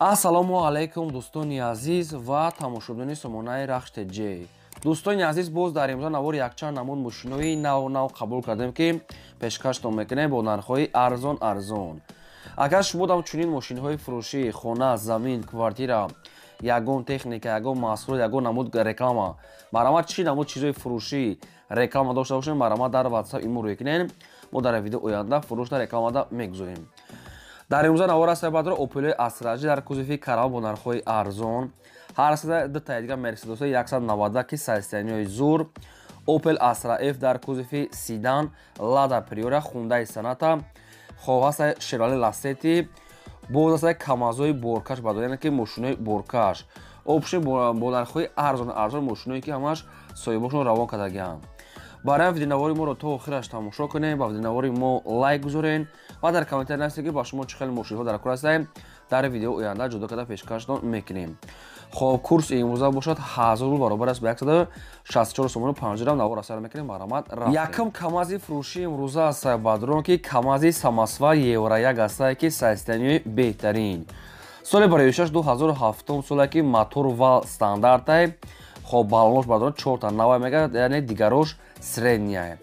Ассалому алайкум, дӯстони азиз ва тамошобинони сомонаи Рахш ТЖ. Дӯстони азиз, боз дар имрӯза навори якчанд намуд мошинои нав нав қабул кардем, ки пешкаштон мекунем бо нархҳои арзон арзон. Агар шумо дам чунин мошинҳои фурӯшӣ, хона, замин, квартира, ягон техника, ягон маҳсулот, ягон намуд реклама, марҳамат, чӣ намуд чизҳои фурӯшӣ, реклама дошта бошем, марҳамат, дар WhatsApp имо рӯй кунем. Мо дар видео оянда фурӯшда, рекламада мегузорем. Дар имрӯза навор аст, бадро Опелои Астра дар кузови караван бо нархҳои арзон. Ҳар сада дутаи дига Мерседесҳои 190, ки состояниҳои зур, Опел Астра F дар кузови седан, Лада Приора, Хундай Соната, хоб ҳаста Шевроле Ласети, боз ҳаста Камазои боркаш бадор, яъне ки мошинои боркаш. Общем, бо нархҳои арзон арзон, мошиное ки ҳамаш соҳибошон равон кардагианд. Барои видеонавори моро то охираш тамошо кунем, ба видеонавори мо лайк гузорен ва дар комментария нависед, ки ба шумо чӣ хел мошинҳо дар кор ҳастем, дар видео оянда ҷудо карда пешкаштон мекунем. Хоб, курс имрӯза бошад 1000 рубл, баробар аст ба 164 сомону 50 дирам. Навор асар мекунем, марҳамат, рафтем. Якум Камази фурӯшии имрӯза аст, бадрон, ки Камази самосвал Евро 1 астае, ки состоянияи беҳтарин. Соли барои 2007 соле, ки мотор вал стандартай. Хоб, баллонош, бадрон, чорта навай мегардад, яъне дигарош средняя.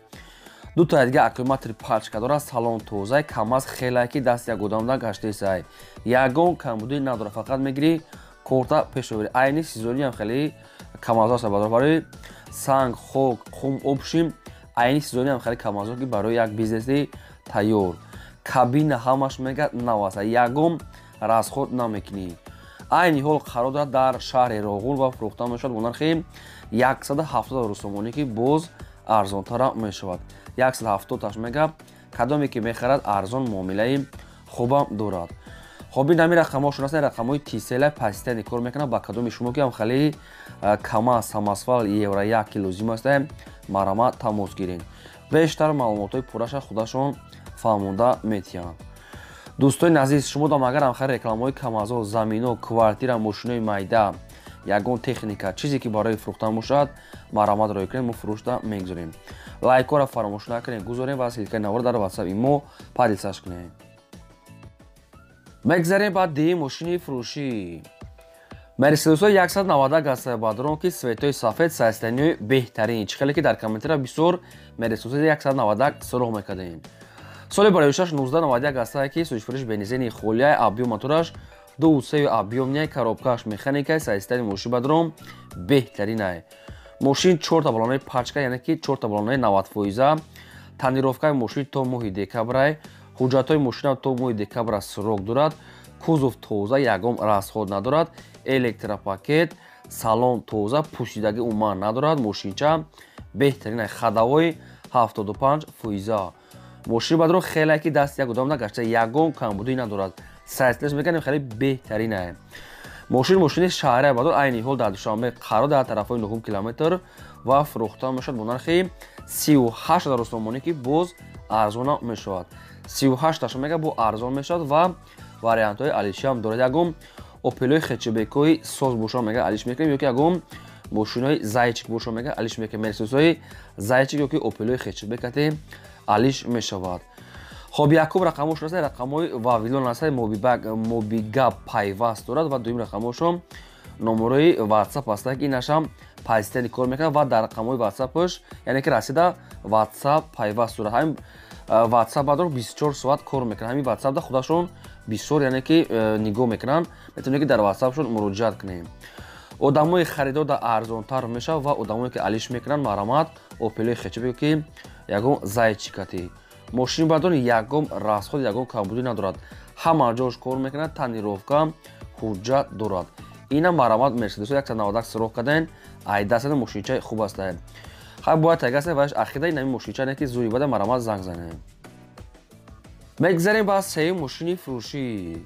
Дутаи дига аккумулятори пачка дорад, салон тозай, КамАЗ хелае, ки даст як одамда гаштаисай. Ягон камбудӣ надорад, фақат мегирӣ, корта пеш мебарӣ. Айни сезониам хеле КамАЗо аст, бадрон, барои санг, хок, хум, общем, айни сезониам хеле КамАЗо, ки барои як бизнеси тайёр. Кабина ҳамаш мегад нав аст, ягон расход намекунӣ. Айни ҳол қарор дорад дар шаҳри Роғун ва фурӯхта мешавад бо нархи 170 сомонӣ, ки боз арзонтара мешавад. 170 таш мега, кадоме ки мехарад, арзон муомилаи хубам дорад. Хоб, ин ҳамин рақамҳошон ҳастанд, рақамҳои Тисела пастани кор мекунад. Ба кадоми шумо ки ҳам хеле КамАЗ самосвал Евро 1 ки лозим аст, марҳамат, тамос гиред. Бештар маълумотҳои пурраша худашон фаҳмонда метиҳанд. Дӯстони азиз, шумо дам агар ҳамхел рекламаҳои КамАЗо, замино, квартира, мошинои майда, ягон техника, чизе ки барои фурӯхтан бошад, марҳамат, рӯй кунед, мо фурӯшда мегузорем. Лайкҳоро фаромӯш накунед, гузорем ва ссылкаи навор дар WhatsApp мо поделиться кунед. Мегзарем ба дуюм мошини фурӯшӣ. Мерседесҳои 190 аст, бадрон, ки цветои сафед, состояниҳои беҳтарин. Чӣ хеле ки дар комментария бисёр Мерседесҳои 191 суроғ мекардем. Соли бароишаш 1991 астае, ки сӯзишфурӯш бензини холияй, объём мотораш 2,3 объёмняй, коробкааш механикай, состояни мошин, бадрон, беҳтаринай. Мошин чорта баллонаи пачка, яъне ки чорта баллонаи 90 фоиза. Тонировкаи мошин то моҳи декабрай, ҳуҷҷатҳои мошина то моҳи декабра срок дорад. Кузов тоза, ягон расход надорад, электропакет, салон тоза, пӯсидагӣ умуман надорад. Мошинча беҳтаринай, ходовой 75 фоиза. Мошини, бадро, хеле ки даст як одам нагашта, ягон камбудӣ надорад. Сайташ мекунем, хеле беҳтаринай. Мошин мошини шаҳрия, бадор, айни ҳол дар Душанбе қарор дар тарафҳои нуҳум километр ва фурӯхта мешавад бо нархи 38 000 сомонӣ, ки боз арзона мешавад. 38 таш мега, бо арзон мешавад ва вариантҳои алишиам дорад. Ягон Опелои хэтчбекҳои соз боша, мега, алиш мекунем, ёки ягон мошинои зайчик боша, мега, алиш мекунем. Мерседесҳои зайчик ёки Опелои хэтчбекате алиш мешавад. Хоб, якум рақамҳошон аст, рақамҳои Вавилон аст, мобигап пайваст дорад ва дуюм рақамҳошон номерои WhatsApp аст, ки инашам пазитани кор мекунад ва дар рақамҳои WhatsAppш, яъне ки расида WhatsApp пайваст дорад. Ҳамин WhatsApp бадор 24 соат кор мекунад. Ҳамин WhatsAppда худашон бисёр, яъне ки нигоҳ мекунанд, метавонед ки дар WhatsAppшон муроҷиат кунем. Одамои харидор да арзонтар мешавад ва одамое ки алиш мекунанд, марҳамат, Опелои хэтчбек ки ягон зайчикати. Мошини, бардор, ягон расход, ягон камбудӣ надорад, ҳама ҷош кор мекунад, тонировка, ҳуҷҷат дорад. Ина, марҳамат, Мерседес 191 суроғ карден, айдасада мошинчаи хуб аст. Хай, бояд тагаста ваш ахида инами мошинча не ки зури бада, марҳамат, занг занем. Мегзарем ба сеюм мошини фурӯшӣ.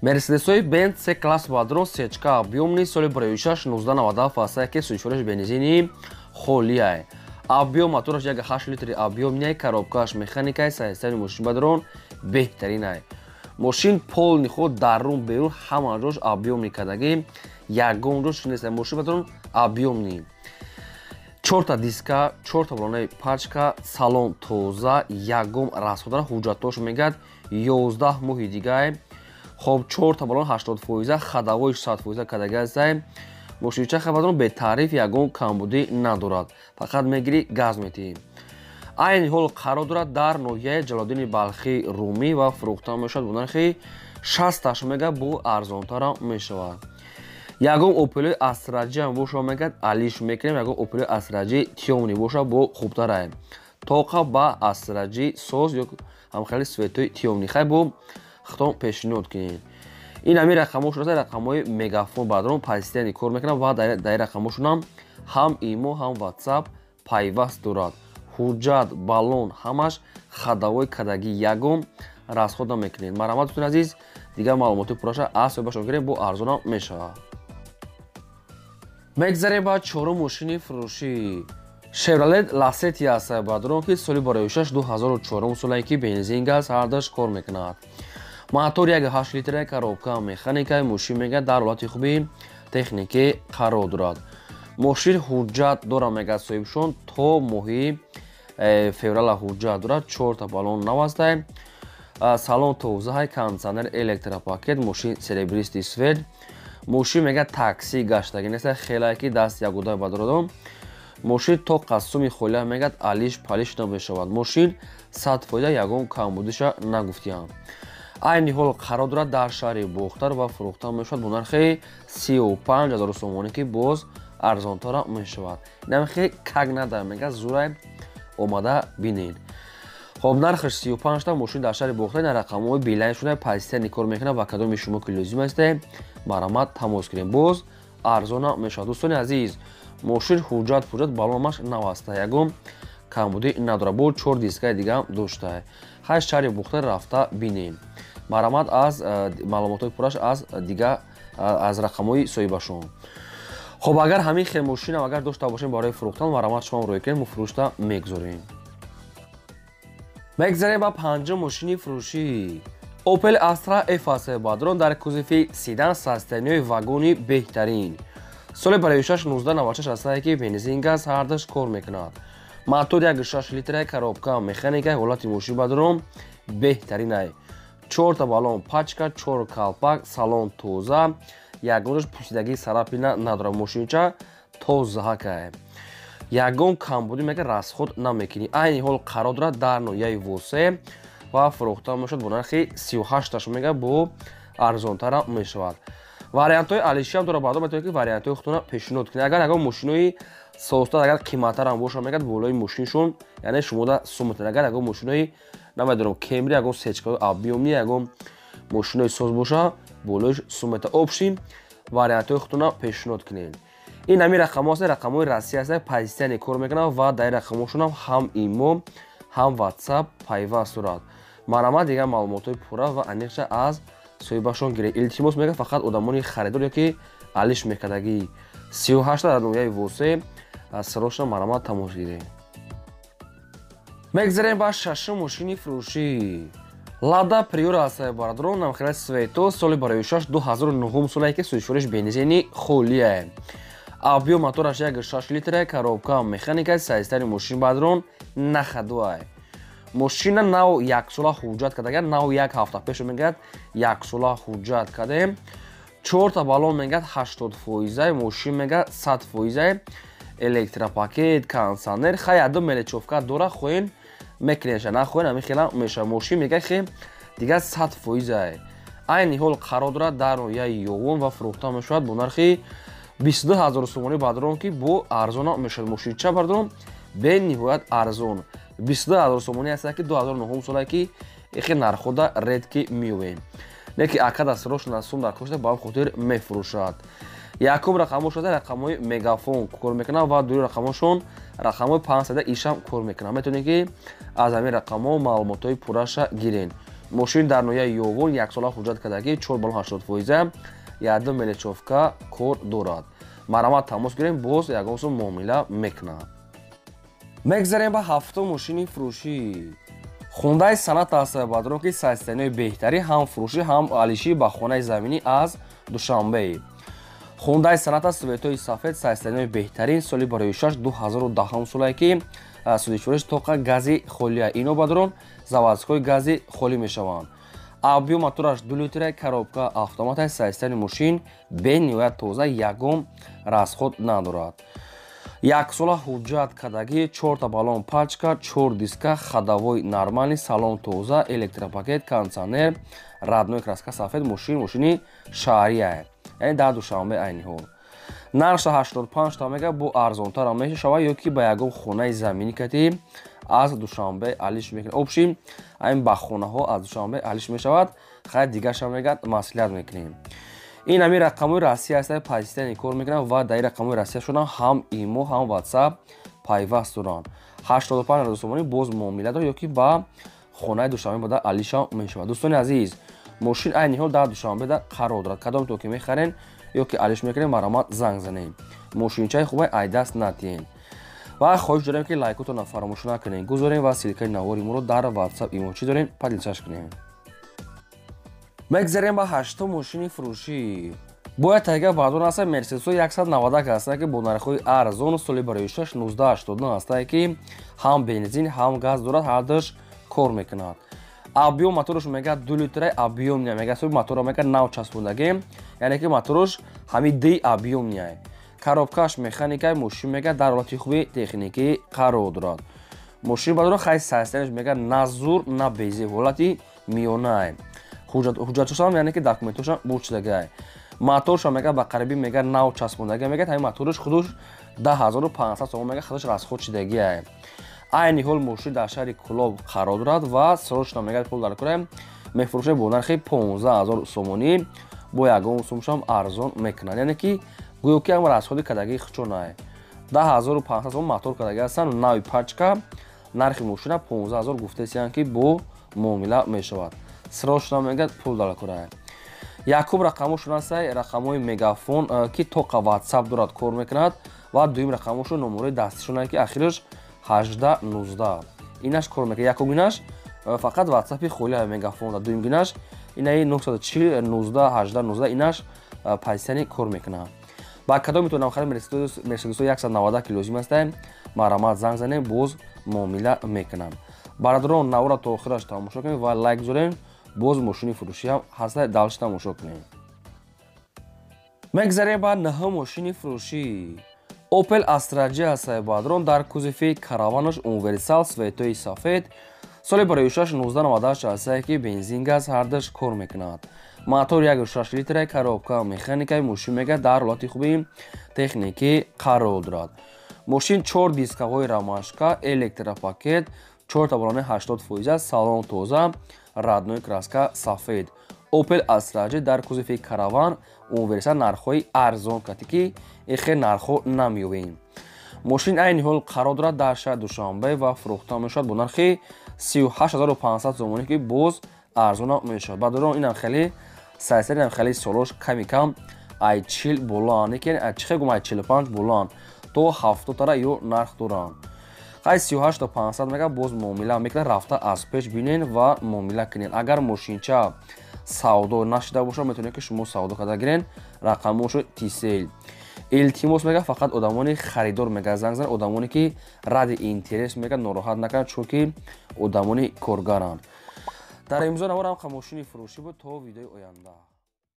Мерседесҳои Бенз С класс, бадрон, сечка объёмный, соли бароишаш 1997 астае, ки сӯзишфурӯш бензини холияй, объём мотораш 1,8 литри объёмняй, коробкааш механикай, состояни мошин, бадрон, беҳтаринай. Мошин полный худ, дарун, берун ҳама ҷош объёмный кардагӣ, ягон ҷош нест. Мошин, бадрон, объёмный, чорта диска, чорта балонаи пачка, салон тоза, ягон расход дора. Ҳуҷҷатҳош мегӯяд 11 моҳи дигай. Хоб 4 та баллон 80%, ходовой 100% кадаги ҳастай. Мошинча хабарон бетариф, ягон камбудӣ надорад, фақат мегирӣ, газ метиҳӣ. Айни ҳол қарор дорад дар ноҳияи Ҷалолиддини Балхӣ Румӣ ва фурӯхта мешавад бо нархи 60 мега, бо арзонтарам мешавад. Ягон Опелои Астраҷиам боша, мегӯяд, алиш мекунем. Ягон Опелои Астраҷи тёмный боша, бо хубтарае. Тоқа ба Астраҷи соз ё ҳамхели цветои тёмный, хай, бо хитон пешниҳод кунед. Ин ҳамин рақамҳошон аст, рақамҳои Мегафон баъдрон постоянно кор мекунад ва дар ин рақамҳошонам ҳам имо, ҳам Ватсап пайваст дорад. Ҳуҷҷат, баллон ҳамаш ходовой кадагӣ, ягон расход намекунед. Марҳамат, дӯстони азиз, дигар маълумоти пурраша аз соҳибашон гирем, бо арзонам мешавад. Мегзарем ба чорум мошини фурӯшӣ. Шевролет Ласети аст, баъдрон, ки соли бароишаш 2004 солае, ки бензин, газ ҳардаш кор мекунад. Мотор 1,8 литра, коробка механика. Мошин, мегӯяд, дар ҳолати хуби техникӣ қарор дорад. Мошин ҳуҷҷат дорад, мегӯяд, соҳибшон то моҳи феврала ҳуҷҷат дорад. Чорта баллон навастай, салон тозаҳай, кондиционер, электропакет. Мошин серебристый цвет. Мошин, мегӯяд, такси гаштагӣ неста, хелае ки даст ягода бадродом. Мошин то қассуми холия, мегӯяд, алиш палиш намешавад. Мошин 100%, ягон камбудиша нагуфтиям. Айни ҳол қарор дорад дар шаҳри Бохтар ва фурӯхта мешавад бо нархи 35 000 сомонӣ, ки боз арзонтара мешавад. Нархи как нада, мегӯяд, зурай, омада бинед. Хоб, нархаш 35 та. Мошин дар шаҳри Бохтар, дар рақамҳои Билайн шуда постоянно кор мекунад ва кадоми шумо ки лозим астае, марҳамат, тамос кунед, боз арзона мешавад. Дӯстони азиз, мошин ҳуҷҷат пуҷҷат, баллонамаш нав аста, ягон камбудӣ надорад, бо чор дискаи дигаам доштае. Ҳай, шаҳри Бохтар рафта бинем. Марҳамат, аз маълумотҳои пурраш аз дига аз рақамҳои соҳибашон. Хоб, агар ҳамин хел мошинам агар дошта бошем барои фурӯхтан, марҳамат, шумоам рӯй кунед, мо фурӯшта мегузорем. Мегзарем ба панҷум мошини фурӯшӣ. Opel Astra F аст, бадрон, дар кузови седан, состояниеи вагони беҳтарин. Соли бароишаш 1996 астае, ки бензин, газ ҳардаш кор мекунад. Мотор 1,6 литра, коробка механика. Ҳолати мошин, бадрон, беҳтаринай. Чорта баллон пачка, чор калпак, салон тоза, ягонаш пӯсидагии царапина надорад. Мошинча тозаҳакай, ягон камбудӣ, мега, расход намекунӣ. Айни ҳол қарор дорад дар ноҳияи Восе ва фурӯхта мешавад бо нархи 38-таш, мега, бо арзонтара мешавад. Вариантҳои алишиам дорад, баъдо метавонед, ки вариантҳои худтона пешниҳод кунед. Агар ягон мошинои состар, агар қиматтарам бошад, мегӯяд, болои мошиншон, яъне шумода сум метавонед. Агар ягон мошинои, намедонам, Кемри, ягон сечкаи объёмный, ягон мошинои соз боша, болоиш сум метавонед. Общий вариантҳои худтона пешниҳод кунед. Ин ҳамин рақамҳо ҳастанд, рақамҳои Россия ҳастанд, постоянно кор мекунанд ва дар ин рақамҳошонам ҳам имо, ҳам Ватсап пайваст дорад. Марҳамат, дигар маълумотҳои пурра ва аниқша аз соҳибашон гиред. Илтимос, мега, фақат одамони харидор ё ки алиш мекардагӣ. 38-та дар ноҳияи Восе, срочно марҳамат, тамос гиред. Мегзарем ба шашум мошини фурӯшӣ. Лада Приора аст, бародарон, намхела цвето, соли бароишаш 2009 солае, ки сӯзишвориш бензини холие. Объём мотораш 1,6 литра, коробка механика. Состояни мошин, бародарон, на ходуай. Мошина нав яксола ҳуҷҷат кардага, нав як ҳафта пеш, мегӯяд, яксола ҳуҷҷат кардем. Чорта баллон, мегӯяд, 80 фоизай. Мошин, мегӯяд, 100 фоизай, электропакет, кондиционер. Хай, аду мелочёвка дора, хоҳен мекунеша, нахоҳен ҳамин хела мешавад. Мошин, мегӯяд, хе дигар 100 фоизай. Айни ҳол қарор дорад дар ноҳияи Ёвон ва фурӯхта мешавад бо нархи 22 000 сомонӣ, бародарон, ки бо арзона мешавад. Мошинча, бародарон, бениҳоят арзон, 22 000 сомонӣ аст, ки 2009 солае, ки ихе нархода редко меёбем. Не ки ака дастрош сум дар кошта, ба ҳам хотир мефурӯшад. Якум рақамҳо шуда, рақамҳои Мегафон кор мекунанд ва дуюм рақамҳошон рақамҳои 500 ишам кор мекунанд. Метавонед, ки аз ҳамин рақамҳо маълумотҳои пурраша гирен. Мошин дар ноҳияи Ёвон, яксола ҳуҷҷат кардагӣ, чор баллон 80 фоиза, якду мелочёвка кор дорад. Марҳамат, тамос гирем, боз ягон сум муомила мекунад. Мегзарем ба ҳафтум мошини фурӯшӣ. Хундай Соната аст, бародарон, ки состояниҳои беҳтарин, ҳам фурӯшӣ, ҳам алишӣ ба хонаи заминӣ аз Душанбе. Хундай Соната, цветои сафед, состояниҳои беҳтарин, соли бароишаш 2010 солае, ки сӯзишвориш тоқа гази холия. Ино, бародарон, заводской гази холӣ мешаванд. Объем мотораш 2 литра, коробка автомат, состояние мошин бениҳоят тоза, ягон расход надорад. Як сола ҳуҷҷат кардагӣ, 4та баллон пачка, 4 диска, ходовой нормальный, салон тоза, электропакет, кондиционер, родной краска сафед, мошин мошини шаҳрия, яъне дар Душанбе айни ҳол. Нархша 85 та мега, бо арзонтарам мешавад ё ки ба ягон хонаи заминӣ кати аз Душанбе алиш мекунад. Общем, айн ба хонаҳо аз Душанбе алиш мешавад. Хай, дигарша мегӯяд, маслиҳат мекунем. Ин ҳамин рақамҳои Россия ҳаста, позитсияни кор мекунанд ва дар ин рақамҳои Россия шудан ҳам имо, ҳам WhatsApp пайваст доранд. 85 ҳазор сомонӣ боз муомила дорад ё ки ба хонаи Душанбе бада алиша мешавад. Дӯстони азиз, мошин айни ҳол дар Душанбеда қарор дорад. Кадом то ки мехарен ё ки алиш мекунем, марҳамат, занг занем. Мошинчаи хубай айдаст натиҳен. Ва хоҳиш дорем, ки лайкотонро фаромӯш накунем, гузорем ва ссылка и навори моро дар WhatsApp, имо чӣ дорем, поделиться ш кунем. Мегзарем ба ҳаштум мошини фурӯшӣ. Бояд тайга баъдон аста Мерседесо 190 ҳастае, ки бо нархҳои арзон, соли барои 6 1989 ҳастае, ки ҳам бензин, ҳам газ дорад, ҳардуш кор мекунад. Объем мотораш мега 2 литра, объем мега соби мотора мега нав часпондагӣ, яъне ки мотораш ҳами ди объемный, коробка ш механикаи. Мошин мега дар ҳолати хуби техникӣ қарор дорад. Мошин бадора хай состояние ш мега на зур, на безеб, ҳолати миёнае. Ҳуҷҷатшошам, яъне ки документошам бурчидагай. Моторшам мега ба қариби мега нав часпондагӣ, мега ҳамин мотораш худуш 10 500 сомон мега худаш расход шидагиай. Айни ҳол мошин дар шаҳри Кӯлоб қарор дорад ва срочно мега пул дар кора, мефурӯшад бо нархи 15 000 сомонӣ, бо ягон сумшам арзон мекунад. Яъне ки гӯё ки ҳам расход и кардагии хучонае. 10 500 сомон мотор кардагӣ ҳастанд, нави пачка. Нархи мошина 15 000 гуфтесиянд, ки бо муомила мешавад. Срочно мегӯяд пул дар кора. Якум рақамошон ҳастай рақамҳои Мегафон, ки тоқа WhatsApp дорад, кор мекунад, ва дуюм рақамошон номерои дастишон, ки ахираш 18 19, инаш кор мекунад. Якуминаш фақат WhatsApp холи Мегафон, дуюмгинаш инаи 940 19 18 19, инаш позитсияни кор мекунад. Ба кадом метавонам харид Мерседесо 190 ки лозим астае, марҳамат, занг занем, боз муомила мекунам. Бародарон, навора то охираш тамошо кунем ва лайк гузорем. Боз мошини фурӯшиам ҳаста, дальше тамошо кунем. Мегзарем ба наҳум мошини фурӯшӣ. Opel Astra J ҳастаи, бародарон, дар кузови караванаш, универсал, цвет ои сафед, соли барои 6 1998 ҳастае, ки бензин, газ ҳардаш кор мекунад. Мотор 1,6 литра, коробка механикаи. Мошин мега дар ҳолати хуби техникӣ қарор дорад. Мошин чор дискаҳои ромашка, электропакет, чор табалони 80%, салон тоза, родной краска сафед. Opel Astra J дар кузови караван универсал, нархҳои арзон кати, ки ихе нархҳо намеёбем. Мошин айни ҳол қарор дорад дар шаҳри Душанбе ва фурӯхта мешавад бо нархи 38 500 сомонӣ, ки боз арзона мешавад. Баъдорон, инам хеле сайсаринам хеле солош ками кам ай 40 болоанд, лекин чихе гум, ай 45 болоанд, то 70 тара ё нарх доранд. Хай, 38 500 мега, боз муомила мекунад. Рафта аз пеш бинен ва муомила кунед. Агар мошинча савдо нашида бошад, метавонед, ки шумо савдо карда гирен. Рақамошо Тисел. Илтимос, мега фақат одамони харидор мега занг занад, одамоне ки ради интерес мега нороҳат накунад, чунки одамони коргаранд. Дар имзо наворам мошини фурӯшӣ буд. То видеои оянда.